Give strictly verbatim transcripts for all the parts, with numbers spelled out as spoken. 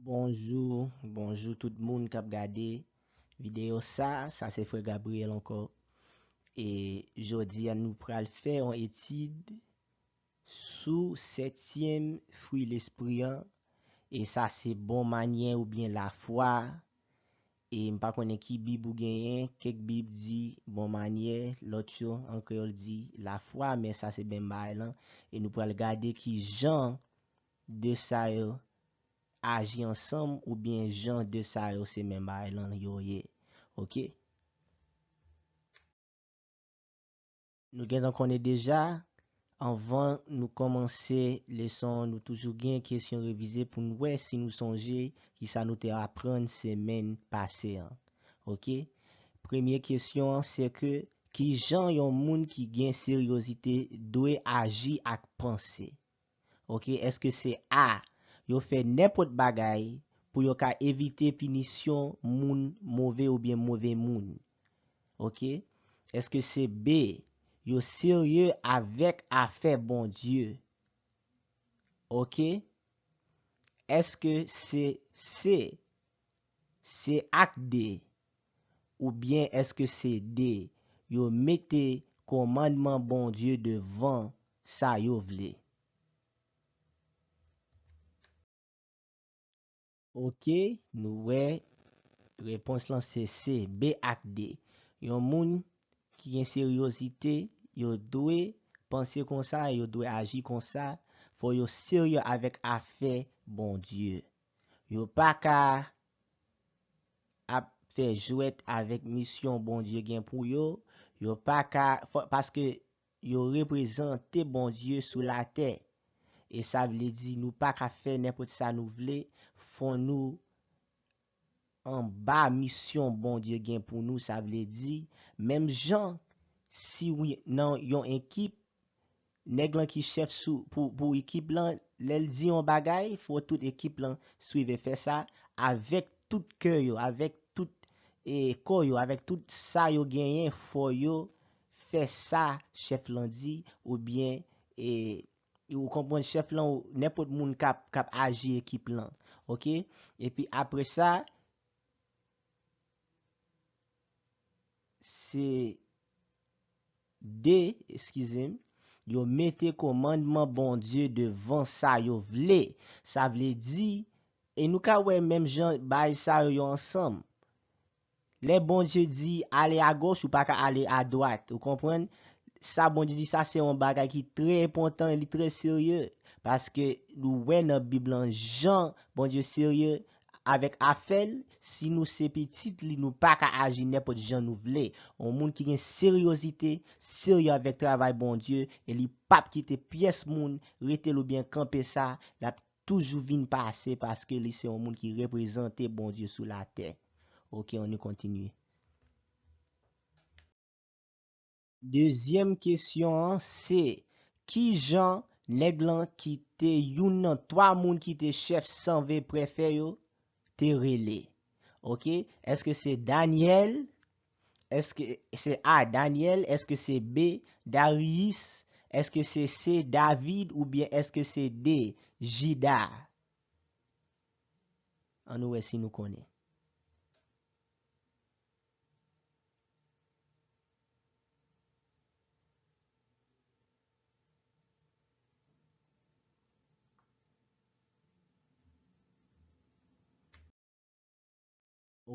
Bonjou, bonjou tout moun k ap gade videyo sa. Sa se frè Gabriel ankò. E jodi a nou pral fè yon etid sou sètyèm fwi Lespri an. E sa se bon manyè oubyen lafwa. E m pa konnen ki Bib ou genyen, kèk Bib di bon manyè, lòt yo an kreyòl di lafwa, men sa se menm bagay lan. E nou pral gade ki jan de sa yo aji ansanm oubyen jan de sa yo se menm bagay lan yo ye. Oke? Nou gentan konnen deja, anvan nou kòmanse leson an, nou toujou gen kesyon revize pou n wè si nou sonje kisa nou te aprann semèn pase an. Oke? Premye kesyon an, se ke ki jan yon moun ki gen seryozite dwe aji ak panse? Oke, èske se A, yo fè nenpòt bagay pou yo ka evite pinisyon moun move oubyen move moun? Oke, èske se B, yo serye avèk afè Bondye? Oke, èske se C, se ak D, oubyen èske se D, yo mete kòmandman Bondye devan sa yo vle? Oke, nou wè repons lan se C, B ak D. Yon moun ki gen seryozite, yo dwe panse konsa, yo dwe aji konsa, fò yo serye avèk afè Bondye. Yo pa ka ap fè jwèt avèk misyon Bondye gen pou yo. Yo pa ka, fò, paske yo reprezante Bondye sou latè. E sa vle di nou pa ka fè nenpòt sa nou vle, fò nou anba misyon Bondye gen pou nou. Sa vle di, menm jan si w nan yon ekip, nèg lan ki chèf sou, pou, pou ekip lan, lè l di yon bagay, fò tout ekip lan swiv e fè sa avèk tout kè yo, avèk tout, e, kò yo, avèk tout sa yo genyen, fò yo fè sa chèf lan di, oubyen, e, ou konprann, chèf lan, ou nenpòt moun k ap, k ap aji ekip lan. Oke? Epi apre sa, se D, eskize m, yo mete kòmandman Bondye devan sa yo vle. Sa vle di, e nou ka wè menm jan bagay sa yo, yo ansanm. Lè Bondye di ale agoch, ou pa ka ale adwat. Ou konprann? Sa Bondye di, sa se yon bagay ki trè enpòtan, li trè serye. Paske nou wè nan Bib lan jan Bondye serye avèk afè l. Si nou se pitit li, nou pa ka aji nenpòt jan nou vle. Yon moun ki gen seryozite, serye avèk travay Bondye, e li p ap kite pyès moun rete l oubyen kanpe sa, l ap toujou vin pase paske li se yon moun ki reprezante Bondye sou latè. Oke, ann kontinye. Dezyèm kesyon an se, ki jan nèg lan ki te youn nan twa moun ki te chèf sanve prefè yo te rele? Oke, èske se Danyèl? Èske se A, Danyèl? Èske se B, Dariyis? Èske se C, David? Oubyen èske se D, Jida? Ann nou wè si nou konnen.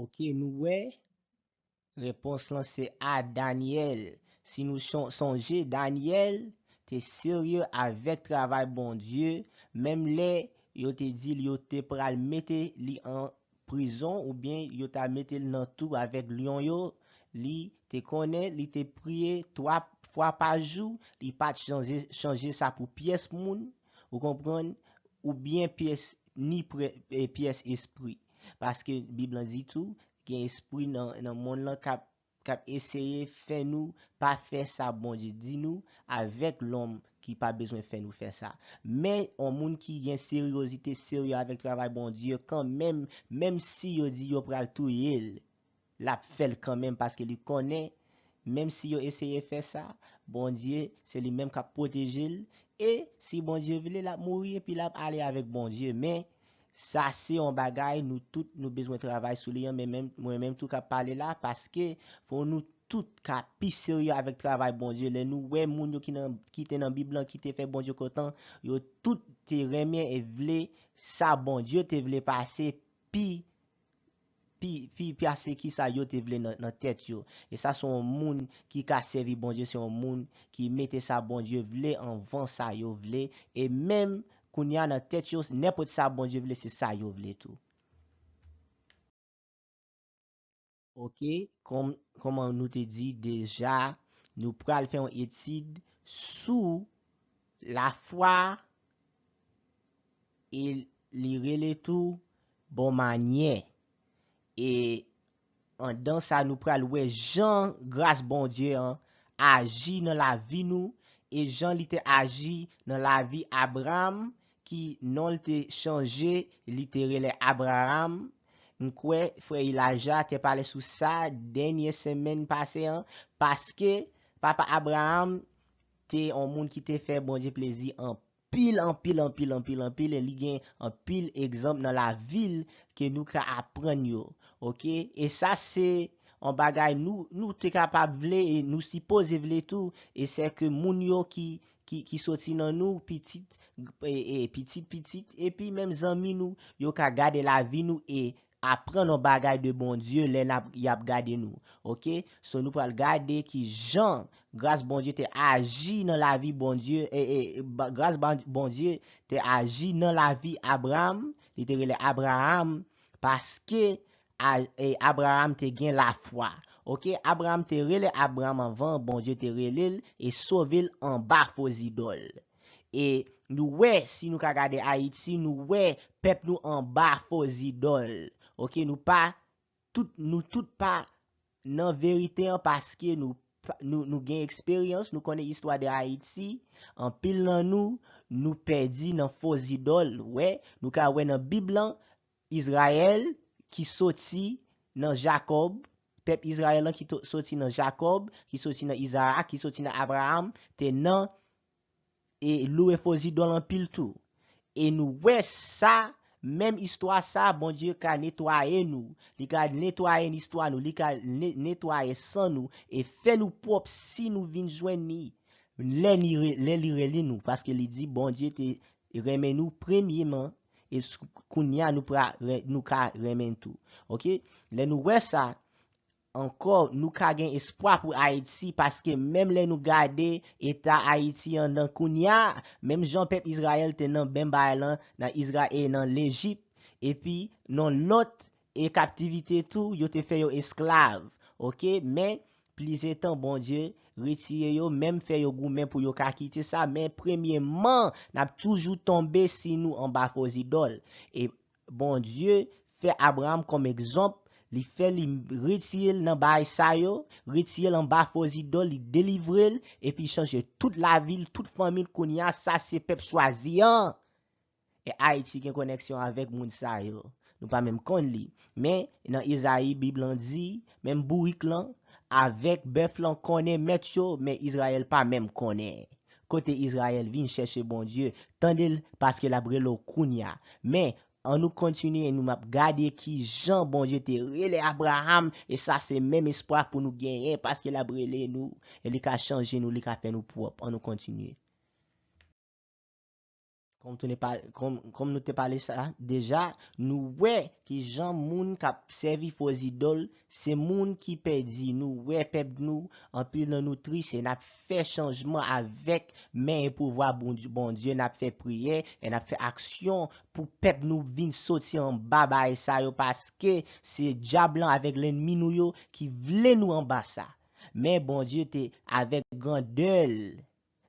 Oke, nou wè. Repons lan se A, Danyèl. Si nou chon-, sonje, Danyèl te serye avèk travay Bondye, menm lè yo te di l yo te pral mete li an prizon oubyen yo ta mete l nan tou avèk lyon yo, li te konnen, li te priye twa fwa pa jou, li pa t chanje, chanje sa pou pyès moun, ou konprann, oubyen pyès, ni pre-, e, pyès espri. Paske Bib lan di tou, gen espri nan, nan monn lan k ap, k ap eseye fè nou pa fè sa Bondye di nou avèk lòm ki pa bezwen fè nou fè sa. Men, yon moun ki gen seryozite, serye avèk travay Bondye, kanmenm, menm si yo di yo pral touye l, l ap fè l kanmenm paske li konnen, menm si yo eseye fè sa, Bondye, se li menm k ap pwoteje l. E si Bondye vle, l ap mouri epi l ap ale avèk Bondye. Men, Sa se yon bagay nou tout nou bezwen travay sou li an, men menm, mwen menm tou k ap pale la, paske fò nou tout ka pi serye avèk travay Bondye. Lè nou wè moun yo ki nan, ki te nan Bib lan, ki te fè Bondye kontan, yo tout te renmen e vle sa Bondye te vle pase pi, pi, pi pase ki sa yo te vle nan, nan tèt yo. E sa se yon moun ki ka sèvi Bondye, se yon moun ki mete sa Bondye vle anvan sa yo vle. E menm kounye a nan tèt yo, nenpòt sa Bondye vle, se sa yo vle tou. Ok, kòm, kòman nou te di deja, nou pral fè yon etid sou lafwa e li rele tou bon manyè. E andan sa, nou pral wè jan gras Bondye an aji nan lavi nou e jan li te aji nan lavi Abraram, ki non l te chanje, li te rele Abraram. M kwè frè Ilaja te pale sou sa dènye semèn pase an, paske papa Abraram te yon moun ki te fè Bondye plezi anpil, anpil, anpil, anpil, anpil, e li gen anpil egzanp nan lavi l ke nou ka aprann yo. Ok? E sa se yon bagay nou, nou te kapab vle e nou sipoze vle tou, e se ke moun yo ki, ki, ki soti nan nou, pitit, e, e, pitit, pitit, epi menm zanmi nou, yo ka gade lavi nou e aprann yon bagay de Bondye lè n ap, y ap gade nou. Ok? So, nou pral gade ki jan gras Bondye te aji nan lavi Bondye, e, e, ba- gras Ban- Bondye te aji nan lavi Abraram, li te rele Abraram, paske a- e, Abraram te gen lafwa. Ok? Abraram te rele Abraram anvan Bondye te rele l e sove l anba fo zidòl. E nou wè, si nou ka gade Ayiti, nou wè pèp nou anba fo zidòl. Ok, nou pa, tout, nou tout pa nan verite an paske nou, pa- nou, nou gen eksperyans, nou konnen istwa de Ayiti, anpil nan nou, nou pèdi nan fo zidòl. Wè, nou ka wè nan Bib lan, Izrayèl ki soti nan Jakòb, pèp Izrayèl lan ki to- soti nan Jakòb, ki soti nan Izarak, ki soti nan Abraram, te nan e louwe fo zidòl anpil tou. E nou wè sa, menm istwa sa, Bondye ka netwaye nou. Li ka netwaye istwa nou, li ka ne- netwaye san nou e fè nou pwòp si nou vin jwenn li. Lè li, re- lè li rele nou, paske li di Bondye te renmen nou premyeman, e s- kounye a nou, pra, re- nou ka renmen tou. Ok? Lè nou wè sa, ankò, nou ka gen espwa pou Ayiti, paske menm lè nou gade eta Ayiti an nan kounye a, menm jan pèp Izrayèl te nan menm bagay lan nan Izra e nan Lejip, epi nan lòt e kaptivite tou, yo te fè yo esklav. Ok, men plizyè tan Bondye retire yo, menm fè yo goumen pou yo ka kite sa, men premyeman, n ap toujou tonbe si nou anba fo zidòl. E Bondye fè Abraram kòm egzanp, li fè li retire l nan bagay sa yo, retire l anba fo zidòl, li delivre l, epi chanje tout lavi l, tout fanmi l. Kounye a, sa se pèp chwazi an. E Ayiti gen koneksyon avèk moun sa yo. Nou pa menm konn li. Men, nan Ezayi, Bib lan di, menm bourik lan, avèk bèf lan konnen mèt yo, men Izrayèl pa menm konnen. Kote Izrayèl vin chèche Bondye, tande l, paske l ap rele w kounye a. Men, ann nou kontinye, nou m ap gade ki jan Bondye te rele Abraram, e sa se menm espwa pou nou genyen, paske l ap rele nou, e li ka chanje nou, li ka fè nou pwòp. Ann nou kontinye. Kòm tou ne pa- kòm, kòm nou te pale sa deja, nou wè ki jan moun k ap sèvi fo zidòl, se moun ki pèdi. Nou wè pèp nou, anpil nan nou tris, e n ap fè chanjman avèk men e pouvwa Bondye, Bondye, n ap fè priyè, e n ap fè aksyon pou pèp nou vin soti anba bagay sa yo, paske se dyab lan avèk lènmi nou yo ki vle nou anba sa. Men Bondye te avèk grandè l,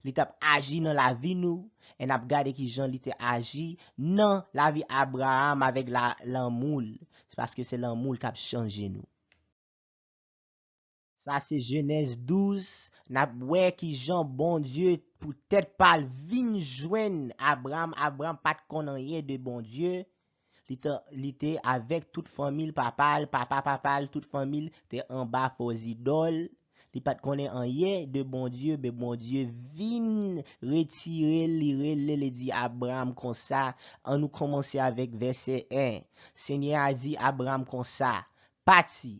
li t ap aji nan lavi nou, e n ap gade ki jan li te aji nan lavi Abraram avèk la, lanmou l. Se paske se lanmou l k ap chanje nou. Sa se Jenèz douz, n ap wè ki jan Bondye pou tèt pa l vin jwenn Abraram. Abraram pa t konn anyen de Bondye. Li te, li te avèk tout fanmi l, papa l, papa papa l, tout fanmi l te anba fo zidòl. Li pa t konnen anyen de Bondye, men Bondye vin retire l, li rele l, li di Abraram konsa, ann nou kòmanse avèk vèsè en. Senyè a di Abraram konsa, pati,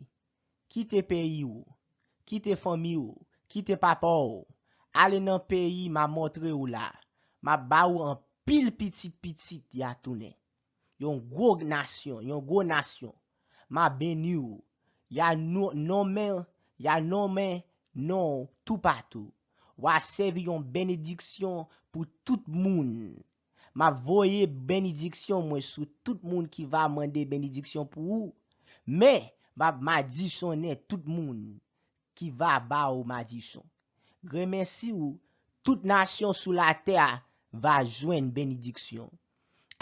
kite peyi w, kite fanmi w, kite papa w, ale nan peyi m a montre w la. M a ba w anpil pitit pitit y a tounen. Yon gwo nasyon, yon gwo nasyon. M a beni w. Y a no- nonmen, y a nonmen non w toupatou. W a sèvi yon benediksyon pou tout moun. M a voye benediksyon mwen sou tout moun ki va mande benediksyon pou ou. Men, m a madichonnen tout moun ki va ba ou madichon. Grenmèsi ou, tout nasyon sou latè a va jwenn benediksyon.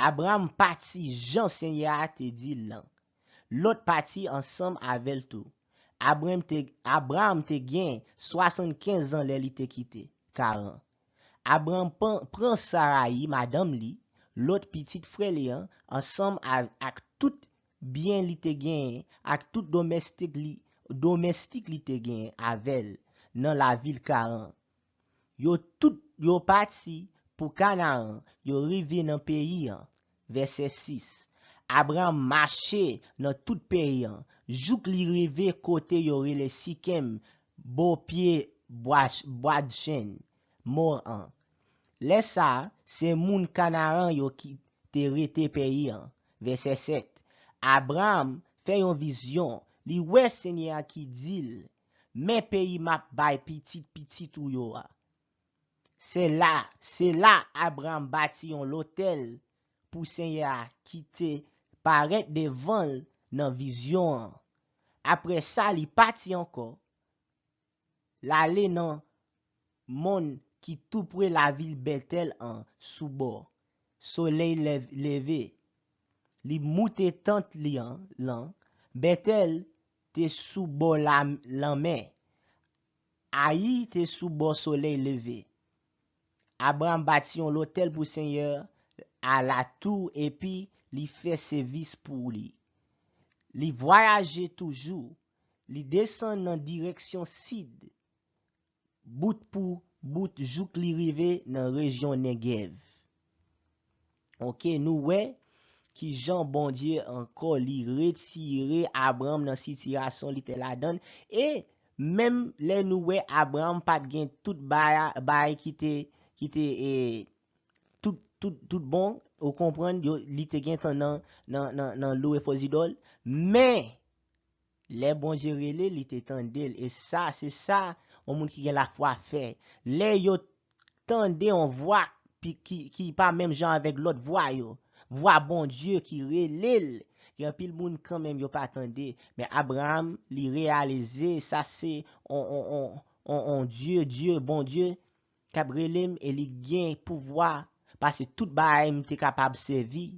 Abraram pati jan Senyè a te di l lan. Lòt pati ansanm avè l tou. Abraram te, Abraram te gen swasannkenz an lè li te kite Karan. Abraram pran, pran Sarayi, madanm li, Lòt pitit frè li an, ansanm a- ak tout byen li te genyen, ak tout domestik li, domestik li te genyen avè l nan lavil Karan. Yo tout yo pati pou Kanaran, yo rive nan peyi an. Vèsè sis. Abraram mache nan tout peyi an, jouk li rive kote yo rele Sikem, bò pye bwa, bwadchenn mò an. Lè sa a, se moun Kanaran yo ki te rete peyi an. Vèsè sèt. Abraram fè yon vizyon, li wè Senyè a ki di l, men peyi m ap bay pitit pitit ou yo a. Se la, se la Abraram bati yon lotèl pou Senyè a ki te parèt devan l nan vizyon an. Apre sa, li pati ankò, l ale nan mòn ki toupre lavil Betèl an sou bò solèy lèv- leve. Li moute tant li an lan. Betèl te sou bò la- lanmè. Ayi te sou bò solèy leve. Abraram bati yon lotèl pou Senyè a latou epi li fè sèvis pou li. Li vwayaje toujou. Li desann nan direksyon sid, bout pou bout jouk li rive nan rejyon Negèv. Oke, nou wè kijan Bondye ankò li retire Abraram nan sitiyasyon li te ladan l. E menm lè nou wè Abraram pa t gen tout bagay ki te, ki te, e, tout, tout, tout bon, ou konprann, yo, li te gentan nan, nan, nan, nan louwe fo zidòl. Men, lè Bondye rele, li te tande l. E sa, se sa, yon moun ki gen lafwa fè. Lè yo tande yon vwa ki, ki, ki pa menm jan avèk lòt vwa yo, vwa Bondye ki rele l. Gen anpil moun kanmenm yo pa tande. Men Abraram, li reyalize sa se on, on, on, on, on Dye, Dye, Bondye, k ap rele m e li gen pouvwa pase tout bagay m te kapab sèvi.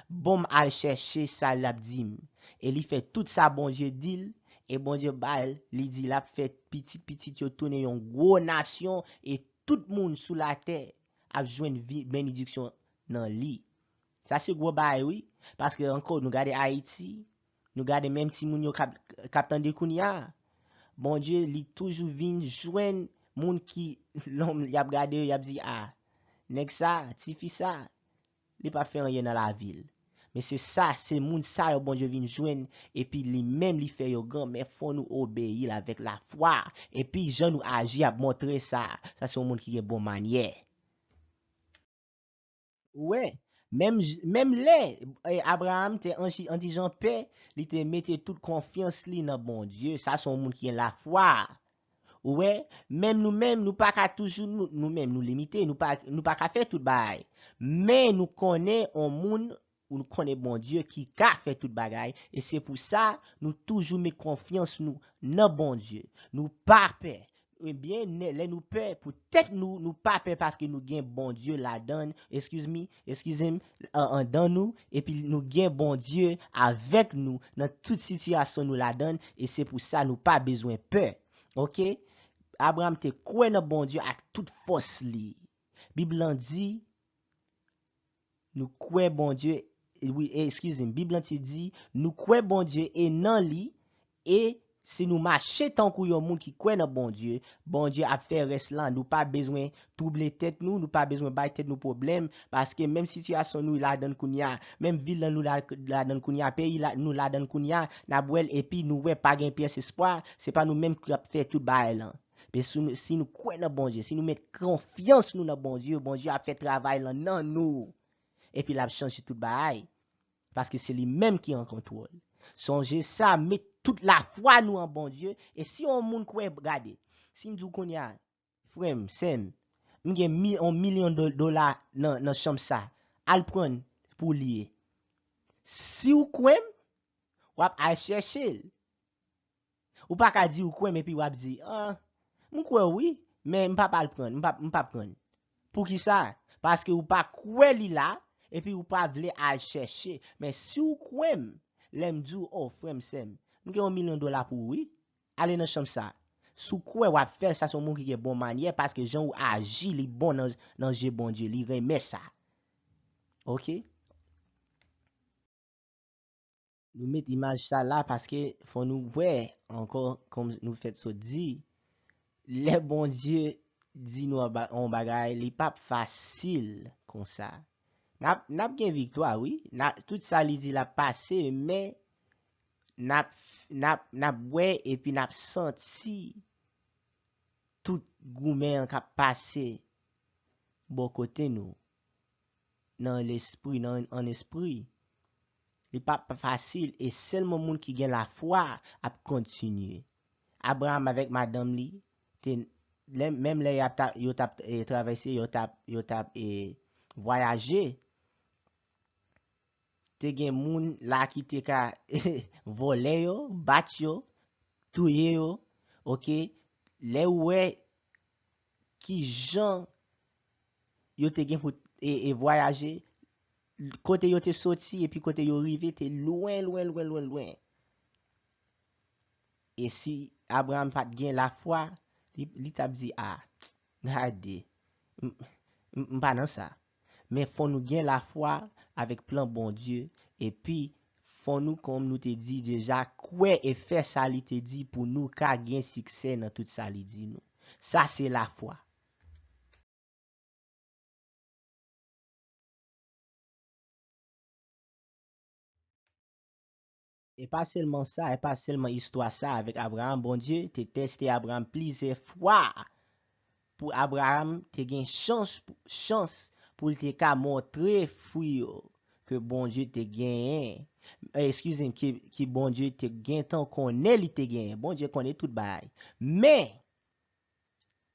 Bon, m al chèche sa l ap di m. E li fè tout sa Bondye di l, e Bondye ba l, li di l ap fè pitit pitit yo tounen yon gwo nasyon e tout moun sou latè ap jwenn vi- benediksyon nan li. Sa se gwo bagay, wi. Paske ankò, nou gade Ayiti, nou gade menm timoun yo k ap, k ap tande kounye a. Bondye, li toujou vin jwenn moun ki, lòm, y ap gade yo, y ap di, a, nèg sa, tifi sa, li pa fè anyen nan lavi l. Men se sa, se moun sa yo Bondye vin jwenn, epi li menm li fè yo gran, men fò nou obeyi l avèk lafwa. Epi jan nou aji ap montre sa, sa se yon moun ki gen bon manyè. Ou wè, menm j- menm lè, e, Abraram te anchi- antijan pè, li te mete tout konfyans li nan Bondye. Sa se yon moun ki gen lafwa. Ou wè, menm nou menm, nou pa ka toujou, nou, nou menm, nou limite, nou pa, nou pa ka fè tout bagay. Men nou konnen yon moun, ou nou konnen Bondye ki ka fè tout bagay, e se pou sa, nou toujou met konfyans nou nan Bondye. Nou pa pè. Ebyen, nè- lè nou pè pou tèt nou, nou pa pè paske nou gen Bondye ladan, excuse me, excuse m, an- andan nou, epi nou gen Bondye avèk nou nan tout sitiyasyon nou ladan, e se pou sa nou pa bezwen pè. Oke? Abraram te kwè nan Bondye ak tout fòs li. Bib lan di, nou kwè Bondye, wi, e, excuse m, Bib lan te di, nou kwè Bondye e nan li, e Si nou mache tankou yon moun ki kwè nan Bondye, Bondye ap fè rès la. Nou pa bezwen twouble tèt nou, nou pa bezwen bay tèt nou pwoblèm, paske menm sitiyasyon nou ladan kounye a, menm vil lan nou la, ladan kounye a, peyi la, nou ladan kounye a, n ap wè l epi nou wè pa gen pyès espwa, se pa nou menm k ap fè tout bagay lan. Men si nou, si nou kwè nan Bondye, si nou met konfyans nou nan Bondye, Bondye ap fè travay lan nan nou. Epi l ap chanje tout bagay. Paske se li menm ki an kontwòl. Sonje sa, met tout lafwa nou an Bondye. E si yon moun kwè, gade, si m di w kounye a, frè m, sè m, m gen mi, yon milyon do- dola nan, nan chanm sa, al pran l pou li ye. Si w kwè m, w ap al chèche l. Ou pa ka di ou kwè m epi w ap di, ah, m kwè w wi, men m p ap al pran l, m p ap, m p ap pran l. Poukisa? Paske ou pa kwè li la, epi ou pa vle al chèche. Men si w kwè m, lè m di w, oh, frè m, sè m, m gen yon milyon dola pou ou wi, ale nan chanm sa. Si w kwè w ap fè l, sa se yon moun ki gen bon manyè, paske jan w aji, li bon nan, nan je Bondye, li renmen sa. Oke? Nou met imaj sa la paske fò nou wè ankò, kòm nou fèt sot di, lè Bondye di nou yon ba- yon bagay, li p ap fasil konsa. N ap, n ap gen viktwa, wi. N ap, tout sa li di l ap pase, men n ap, n ap, n ap wè epi n ap santi tout goumen an k ap pase bò kote nou, nan lespri, nan, an espri. Li p ap fasil, e sèlman moun ki gen lafwa ap kontinye. Abraram avèk madanm li, te, lè, menm lè y ap ta, yo t ap, e, travèse, yo t ap, yo t ap, e, vwayaje, te gen moun la ki te ka vòlè yo, bat yo, touye yo, oke? Lè ou wè ki jan yo te gen pou, e, e vwayaje, kote yo te soti epi kote yo rive te lwen, lwen, lwen, lwen, lwen. E si Abraram pa t gen lafwa, li, li t ap di, ah, gade, m, m, m pa nan sa. Men fò nou gen lafwa avèk plan Bondye, epi fò nou, kòm nou te di deja, kwè e fè sa li te di pou nou ka gen siksè nan tout sa li di nou. Sa se lafwa. E pa sèlman sa, e pa sèlman istwa sa avèk Abraram, Bondye te teste Abraram plizyè fwa pou Abraram te gen chans, chans pou l te ka montre fwi yo ke Bondye te genyen, eh, eskize m, ke, ke Bondye te gentan konnen li te genyen. Bondye konnen tout bagay. Men,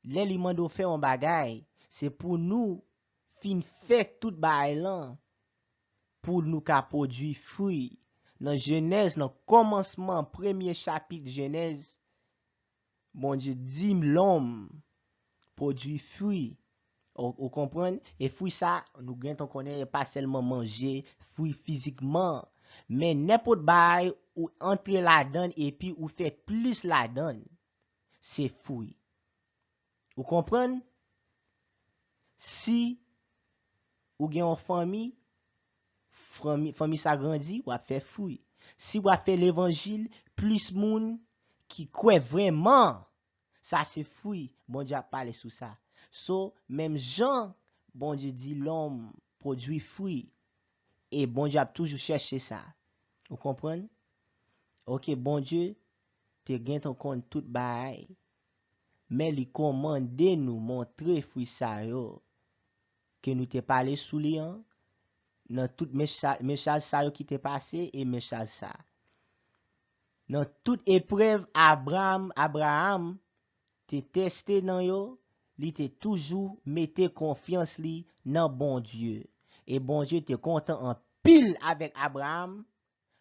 lè li mande w fè yon bagay, se pou nou fin fè tout bagay lan, pou nou ka pwodui fwi. Nan Jenèz, nan kòmansman, premye chapit Jenèz, Bondye di lòm pwodui fwi. Ou, ou konprann? E fwi sa, nou gentan konnen, e pa sèlman manje fwi fizikman, men nenpòt bagay ou antre ladan l epi ou fè plis ladan l, se fwi. Ou konprann? Si ou gen yon fanmi, fanmi, fanmi sa grandi, w ap fè fwi. Si w ap fè levanjil, plis moun ki kwè vrèman, sa se fwi. Bondye ap pale sou sa. So, menm jan Bondye di lòm pwodui fwi, e Bondye ap toujou chèche sa. Ou konprann? Oke, Bondye te gentan konn tout bagay, men li kòmande nou montre fwi sa yo ke nou te pale sou li an, nan tout mecha-, mechaj sa yo ki te pase e mechaj sa. Nan tout eprèv Abram, Abraram te teste nan yo, li te toujou mete konfyans li nan Bondye. E Bondye te kontan anpil avèk Abraram,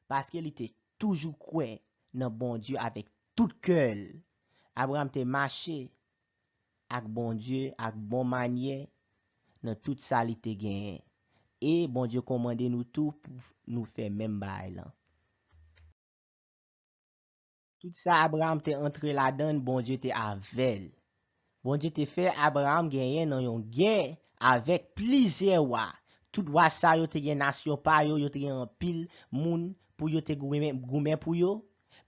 paske li te toujou kwè nan Bondye avèk tout kè l. Abraram te mache ak Bondye ak bon manyè nan tout sa li te genyen. E Bondye kòmande nou tou pou nou fè menm bagay lan. Tout sa Abraram te antre ladan l, Bondye te avè l. Bondye te fè Abraram genyen nan yon gè avèk plizyè wa. Tout wa sa yo te gen nasyon pa yo, yo te gen anpil moun pou yo te goumen, goumen pou yo.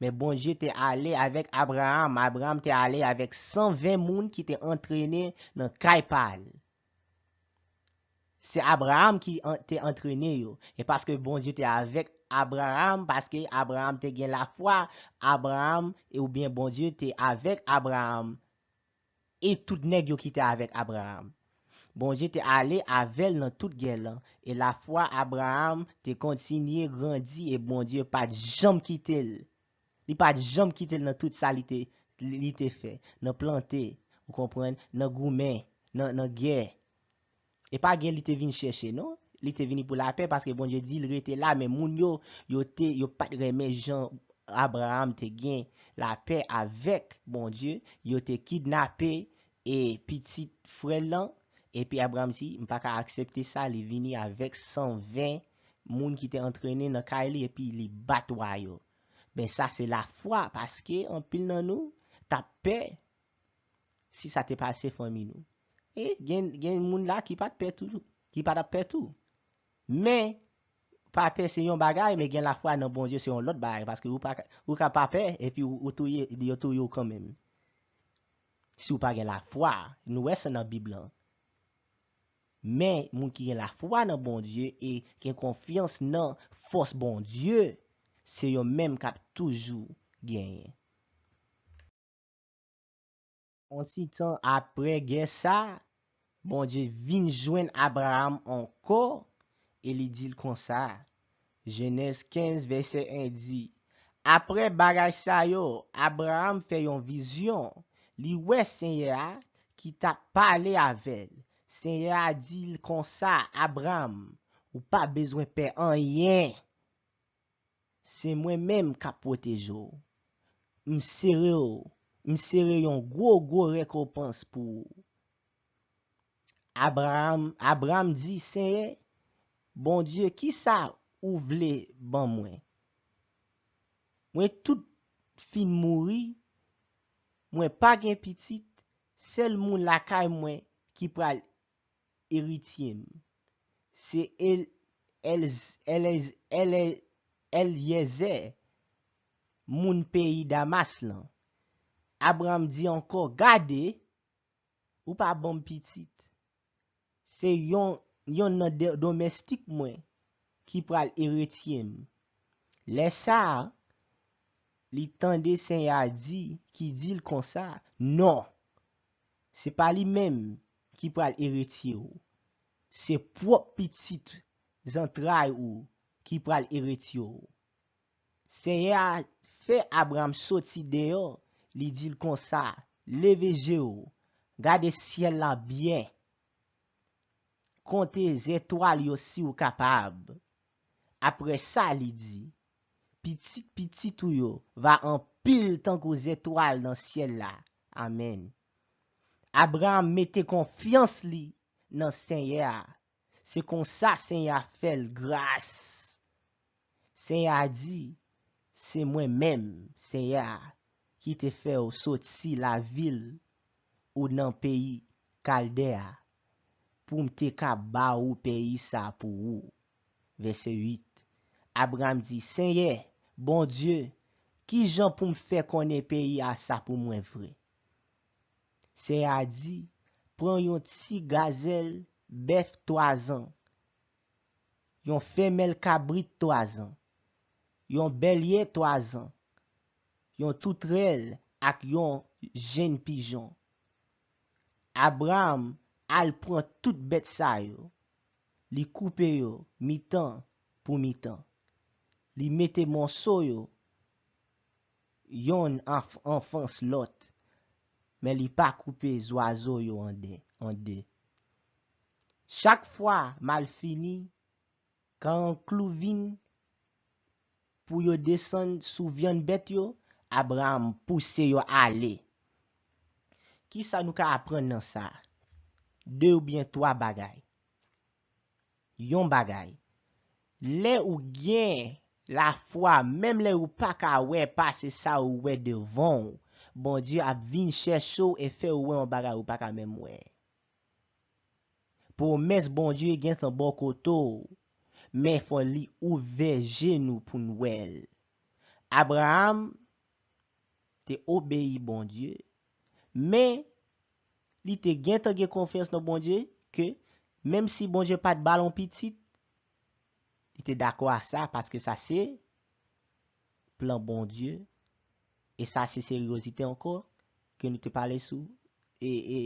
Men Bondye te ale avèk Abraram. Abraram te ale avèk san ven moun ki te antrene nan kay pa l. Se Abraram ki an-, te antrene yo. E paske Bondye te avèk Abraram, paske Abraram te gen lafwa, Abraram, e oubyen Bondye te avèk Abraram, e tout nèg yo ki te avèk Abraram. Bondye te ale avè l nan tout gè lan, e lafwa Abraram te kontinye grandi, e Bondye pa t janm kite l. Li pa t janm kite l nan tout sa li te, li te fè, nan plante, ou konprann, nan goumen, nan, nan gè. E pa gen li te vin chèche, non. Li te vini pou lapè, paske Bondye di l rete la, men moun yo, yo te, yo pa t renmen jan Abraram te gen lapè avèk Bondye, yo te kidnape e pitit frè l lan, epi Abraram di, "M pa ka aksepte sa," li vini avèk san ven moun ki te antrene nan kay li, epi li bat wa yo. Ben, sa se lafwa, paske anpil nan nou t ap pè si sa te pase fanmi nou. E gen, gen moun la ki pa t pè tou, ki pa t ap pè tou. Men, pa pè se yon bagay, men gen lafwa nan Bondye se yon lòt bagay, paske ou pa ka, ou ka pa pè, epi ou, ou touye, yo touye w kanmenm. Si w pa gen lafwa, nou wè sa nan Bib lan. Men, moun ki gen lafwa nan Bondye e gen konfyans nan fòs Bondye, se yo menm k ap toujou genyen. On ti tan apre gè sa, Bondye vin jwenn Abraram ankò e li di l konsa, Jenèz kenz, vèsè en di, "Apre bagay sa yo, Abraram fè yon vizyon. Li wè Senyè a ki t ap pale avè l. Senyè a di l konsa, 'Abraram, ou pa bezwen pè anyen. Se mwen menm k ap pwoteje w. M sere w, m sere yon gwo, gwo rekonpans pou ou.'" Abraram, Abraram di, "Senyè, Bondye, kisa ou vle ban mwen? Mwen tout fin mouri, mwen pa gen pitit, sèl moun lakay mwen ki pral eritye m, se El, El, El, El, Elyezè, moun peyi Damas lan." Abraram di ankò, "Gade, ou pa ban m pitit. Se yon, yonn nan de-, domestik mwen ki pral eritye m." Lè sa a, li tande Senyè a di, ki di l konsa, "Non, se pa li menm ki pral eritye w. Se pwòp pitit zantray ou ki pral eritye w." Senyè a fè Abraram soti deyò, li di l konsa, "Leve je w, gade syèl la byen, konte zetwal yo si w kapab." Apre sa, li di, "Pitit pitit ou yo va anpil tankou zetwal nan syèl la." Amèn. Abraram mete konfyans li nan Senyè a. Se konsa Senyè a fè l gras. Senyè a di, "Se mwen menm, Senyè a, ki te fè w soti lavil ou nan peyi Kaldè a, pou m te ka ba ou peyi sa pou ou." Vèsè uit. Abraram di, "Senyè, Bondye, ki jan pou m fè konnen peyi a sa pou mwen vre?" Senyè a di, "Pran yon ti gazèl bèf twazan, yon femèl kabrit twazan, yon bèlye twazan, yon toutrèl ak yon jenn pijon." Abraram al pran tout bèt sa yo. Li koupe yo mitan pou mitan. Li mete mòso yo yonn anf-, anfans lòt, men li pa koupe zwazo yo an de, an de. Chak fwa malfini, kan klou vin pou yo desann sou vyann bèt yo, Abraram pouse yo ale. Kisa nou ka aprann nan sa? De oubyen twa bagay. Yon bagay, lè ou gen lafwa, menm lè ou pa ka wè pase sa ou wè devan w, Bondye ap vin chèche w e fè w wè yon bagay ou pa ka menm wè. Pwomès Bondye gentan bò kote w, men fò li ouvè je nou pou n wè l. Abraram te obeyi Bondye, men li te gentan gen konfyans nan Bondye ke menm si Bondye pa t ba l yon pitit, li te dakò a sa, paske sa se plan Bondye, e sa se seryozite ankò ke nou te pale sou e, e,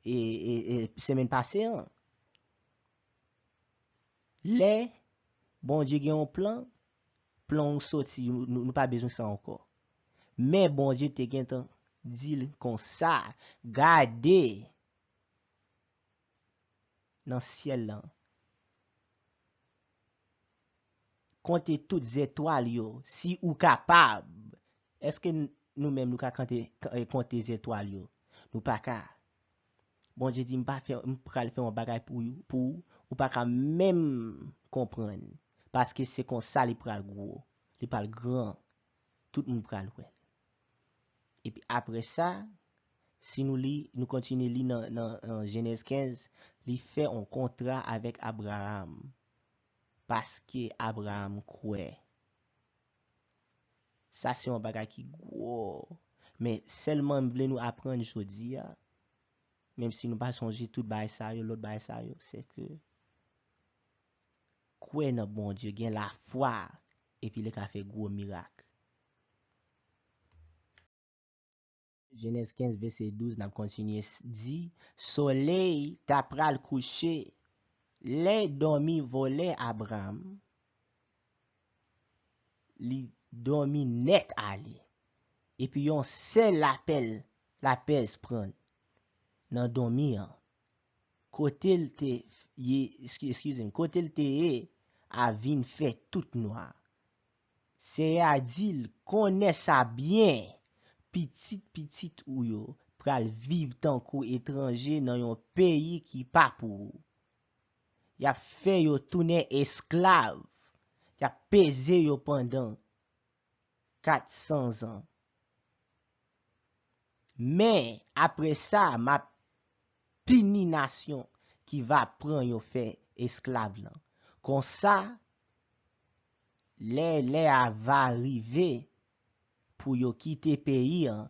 e, e, e semèn pase an. Lè Bondye gen yon plan, plan ou soti, nou, nou pa bezwen sa ankò. Men Bondye te gentan di l konsa, gade nan syèl lan, konte tout zetwal yo, si ou kapab. Èske n- nou menm nou ka kante, k- eh, konte zetwal yo? Nou pa ka. Bondye di, "M pa fè, m pral fè yon bagay pou ou, pou ou, ou pa ka menm konprann." Paske se konsa li pral gwo, li pral gran. Tout moun pral wè l. Epi apre sa, si nou li, nou kontinye li nan, nan, nan Jenèz kenz, li fè yon kontra avèk Abraram. Paske Abraram kwè. Sa se yon bagay ki gwo. Men sèlman m vle nou aprann jodi a, menm si nou pa sonje tout bagay sa yo, lòt bagay sa yo, se ke kwè nan Bondye, gen lafwa, epi li ka fè gwo mirak. Jenèz kenz, vèsè douz, n ap kontinye s- di, solèy ta pral kouche. Lè dòmi vòlè Abram, li dòmi nèt ale. Epi yon sèl lapèl, lapèz pran l nan dòmi an. Kote l te ye, eski- eskize m, kote l te ye a vin fè tout nwa. Seyè a di l, konnen sa byen, pitit pitit ou yo pral viv tankou etranje nan yon peyi ki pa pou ou. Y ap fè yo tounen esklav, y ap peze yo pandan kat san zan. Men apre sa, m ap pini nasyon ki va pran yo fè esklav lan. Konsa, lè lè a va rive pou yo kite peyi an,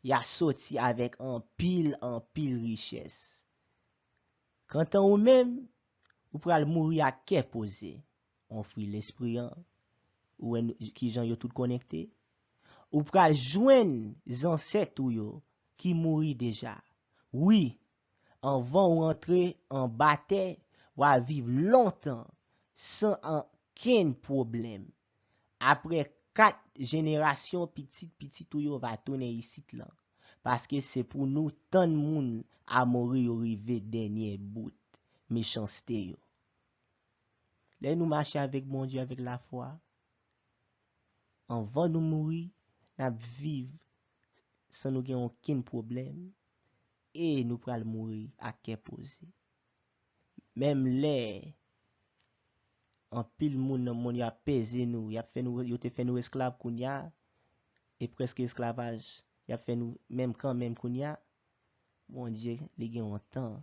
y a soti avèk anpil, anpil richès. Kantan ou menm, ou pral mouri ak kè poze. Onfri lespri an, ou wè nou- kijan yo tout konekte. Ou pral jwenn zansèt ou yo ki mouri deja. Wi, anvan ou antre anba tè, w a viv lontan san ankenn pwoblèm. Apre kat jenerasyon, pitit pitit ou yo va tounen isit lan. Paske se pou nou tann moun Amori yo rive dènye bout mechanste yo. Lè nou mache avèk Bondye avèk lafwa, anvan nou mouri, n ap viv san nou gen okenn pwoblèm e nou pral mouri ak kè poze. Menm lè anpil moun nan mond yo ap peze nou, y ap fè nou, yo te fè nou esklav kounye a, e prèske esklavaj, y ap fè nou menm kanmenm kounye a, Bondye, li gen yon tan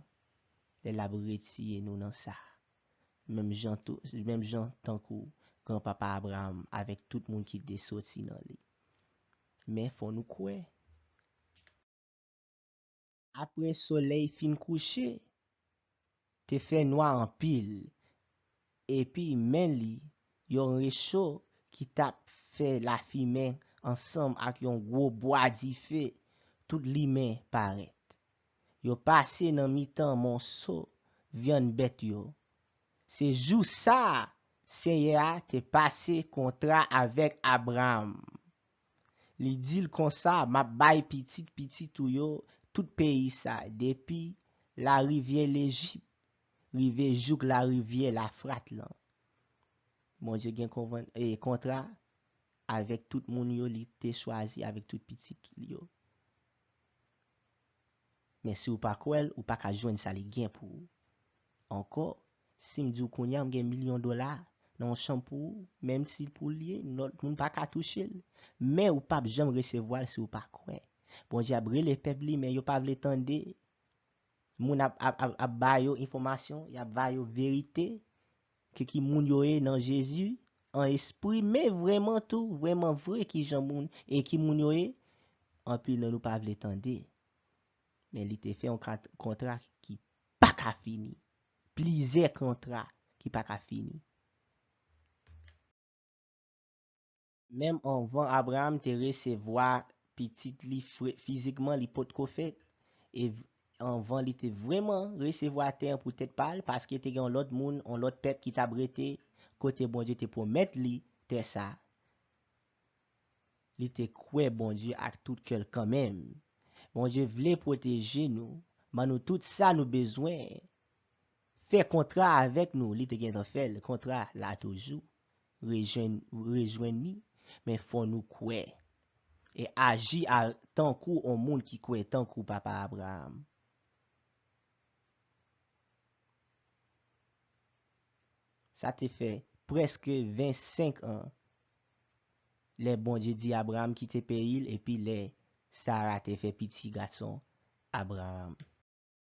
lè l ap retire nou nan sa. Menm jan tou, menm jan tankou granpapa Abraram avèk tout moun ki te soti nan li. Men fò nou kwè. Apre solèy fin kouche, te fè nwa anpil, epi men li yon recho ki t ap fè lafimen ansanm ak yon gwo bwa dife tout limen parèt. Yo pase nan mitan monso vyann bèt yo. Se jou sa a Seyè a te pase kontra avèk Abraram. Li di l konsa, m ap bay pitit pitit ou yo tout peyi sa, depi larivyè Lejip rive jouk larivyè Lafrat lan. Bondye gen konvan- e kontra avèk tout moun yo li te chwazi, avèk tout pitit li yo. Men si w pa kwè l, ou pa ka jwenn sa li gen pou ou. Ankò, si m di w kounye a m gen milyon dola nan yon chanm pou ou, menm si pou l ye, lòt moun pa ka touche l. Men ou p ap janm resevwa l si w pa kwè. Bondye ap rele pèp li, men yo pa vle tande. Moun ap, ap, ap, ap ba yo enfòmasyon, y ap ba yo verite, ke ki moun yo ye nan Jezi, an espri, men vrèman tou, vrèman vre, ki jan moun, e ki moun yo ye, anpil nan nou pa vle tande. Men li te fè yon kat-, kontra ki pa ka fini. Plizyè kontra ki pa ka fini. Menm anvan Abraram te resevwa pitit li fre-, fizikman, li potko fèt. E v-, anvan li te vrèman resevwa tè an pou tèt pa l, paske te gen yon lòt moun, yon lòt pèp ki t ap rete kote Bondye te pwomèt li tè sa. Li te kwè Bondye ak tout kè l kanmenm. Bondye vle pwoteje nou, ban nou tout sa nou bezwen. Fè kontra avèk nou, li te gentan fè l, kontra la toujou. Rejwenn, rejwenn li, men fò nou kwè. E aji a, tankou yon moun ki kwè, tankou papa Abraram. Sa te fè prèske vennsenk an lè Bondye di Abraram kite peyi l, epi lè Sara te fè piti gason Abraram.